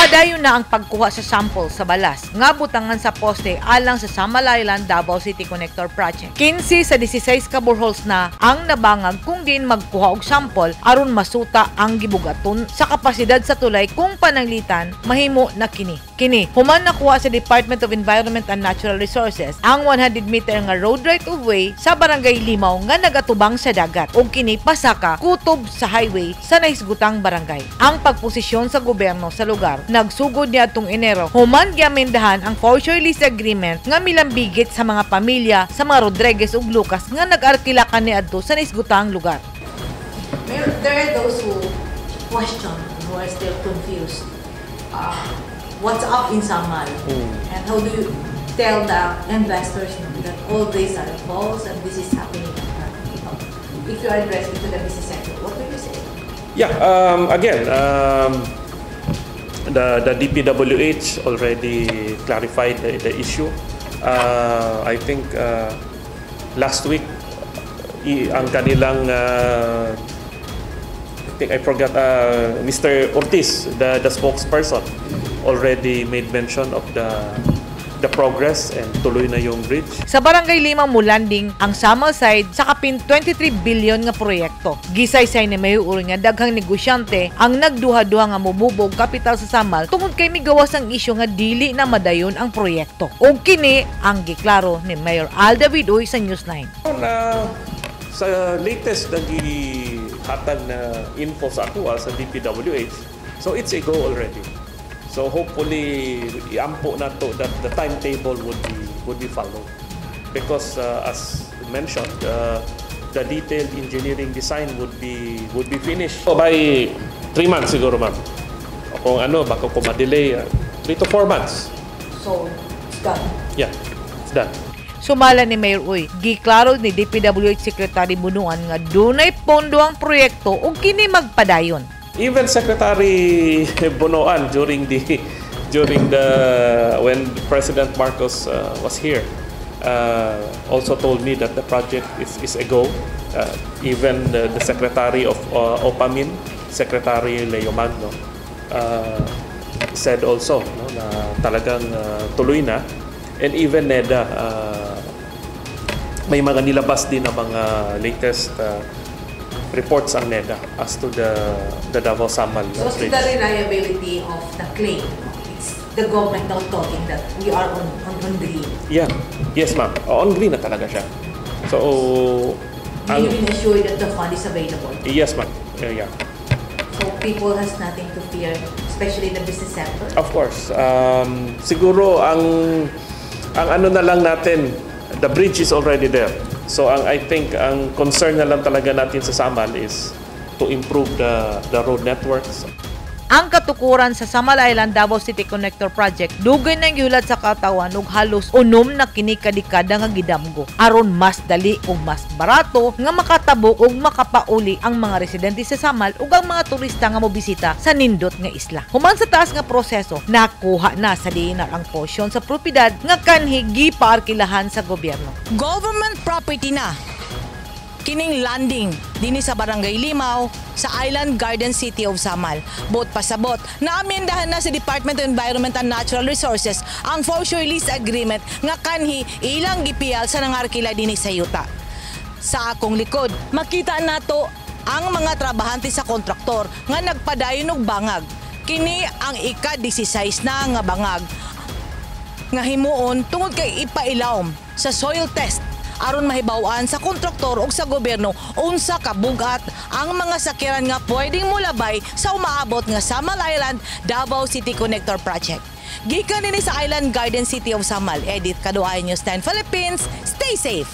Nagpadayon na ang pagkuha sa sample sa balas nga butangan sa poste alang sa Samal Island Davao City Connector Project. 15 sa 16 ka boreholes na ang nabangag kung diin magkuha og sample aron masuta ang gibugaton sa kapasidad sa tulay kung pananglitan mahimo na kini. Kini, human nakuha sa Department of Environment and Natural Resources ang 100 meter nga road right of way sa Barangay Limaw nga nagatubang sa dagat ug kini pasaka kutob sa highway sa nahisgutang barangay. Ang pagposisyon sa gobyerno sa lugar nagsugod niadtong Enero human giamendahan ang foreshore lease agreement nga milambigit sa mga pamilya sa mga Rodriguez ug Lucas nga nag-arkila kaniadto sa nahisgutang lugar. Mayor, there are those who question, who are still confused. What's up in Samal? And how do you tell the investors, no, that all these are false and this is happening? If you are addressing to the business sector, what do you say? Yeah, again, the DPWH already clarified the issue. I think last week, ang kanilang, I think I forgot, Mr. Ortiz, the spokesperson, already made mention of the progress and tuloy na yung bridge. Sa Barangay Limang mulanding ang Samal side sa kapin 23 billion nga proyekto. Gisaysay ni Mayor Uy nga daghang negosyante ang nagduha-duha nga mububog kapital sa Samal tungod kay migawas ang isyu nga dili na madayon ang proyekto. Ug kini ang giklaro ni Mayor Al David Uy sa News 9. Na sa latest na gihatag na info sa akoa sa DPWH, so it's a go already. So hopefully iampo nato that the timetable would be followed. Because as mentioned, the detailed engineering design would be finished. So by 3 months siguro, ma'am. O kung ano, baka kung ma-delay, 3 to 4 months. So, it's done. Yeah, it's done. Sumala ni Mayor Uy, giklaro ni DPWH Secretary Bonoan nga dunay pondo ang proyekto ug kini magpadayon. Even Secretary Bonoan during the when President Marcos was here also told me that the project is a go. Even the Secretary of OPAMIN, Secretary Leo Magno, said also, no, na talagang tuloy na. And even NEDA, may mga nilabas din na mga latest reports ang NEDA as to the Davao Samal So, as to bridge. The reliability of the claim, it's the government now talking that we are on green. Yeah. Yes, ma'am. On green na talaga siya. So, May ang, you been assured that the fund is available? Yes, ma'am. Yeah. So people has nothing to fear, especially the business sector? Of course. Siguro ang ano na lang natin, the bridge is already there. So ang I think ang concern na lang talaga natin sa Samal is to improve the road networks. Ang katukuran sa Samal Island Davao City Connector Project dugay nang gihulat sa katawan ug halos 6 na kini ka dekada nga gidamgo aron mas dali ug mas barato nga makatabok ug makapauli ang mga residente sa Samal ug ang mga turista nga mobisita sa nindot nga isla. Human sa taas nga proseso, nakuha na sa DENR ang porsyon sa propiedad nga kanhi gipaarkilahan sa gobyerno. Government property na kining landing dinhi sa Barangay Limaw sa Island Garden City of Samal. Buot pasabot, naamyendahan na sa Department of Environment and Natural Resources ang foreshore lease agreement nga kanhi ilang gipiyal sa nangarkila dinhi sa yuta. Sa akong likod, makita nato ang mga trabahante sa kontraktor nga nagpadayon og bangag. Kini ang ika-16 na nga bangag nga himuon tungod kay ipailawom sa soil test aron mahibaw-an sa kontraktor ug sa gobyerno unsa kabugat ang mga sakyanan nga pwedeng mulabay sa umaabot nga Samal Island Davao City Connector Project. Gikan dinhi sa Island Garden City of Samal, Edith Kaduay, News 10 Philippines. Stay safe.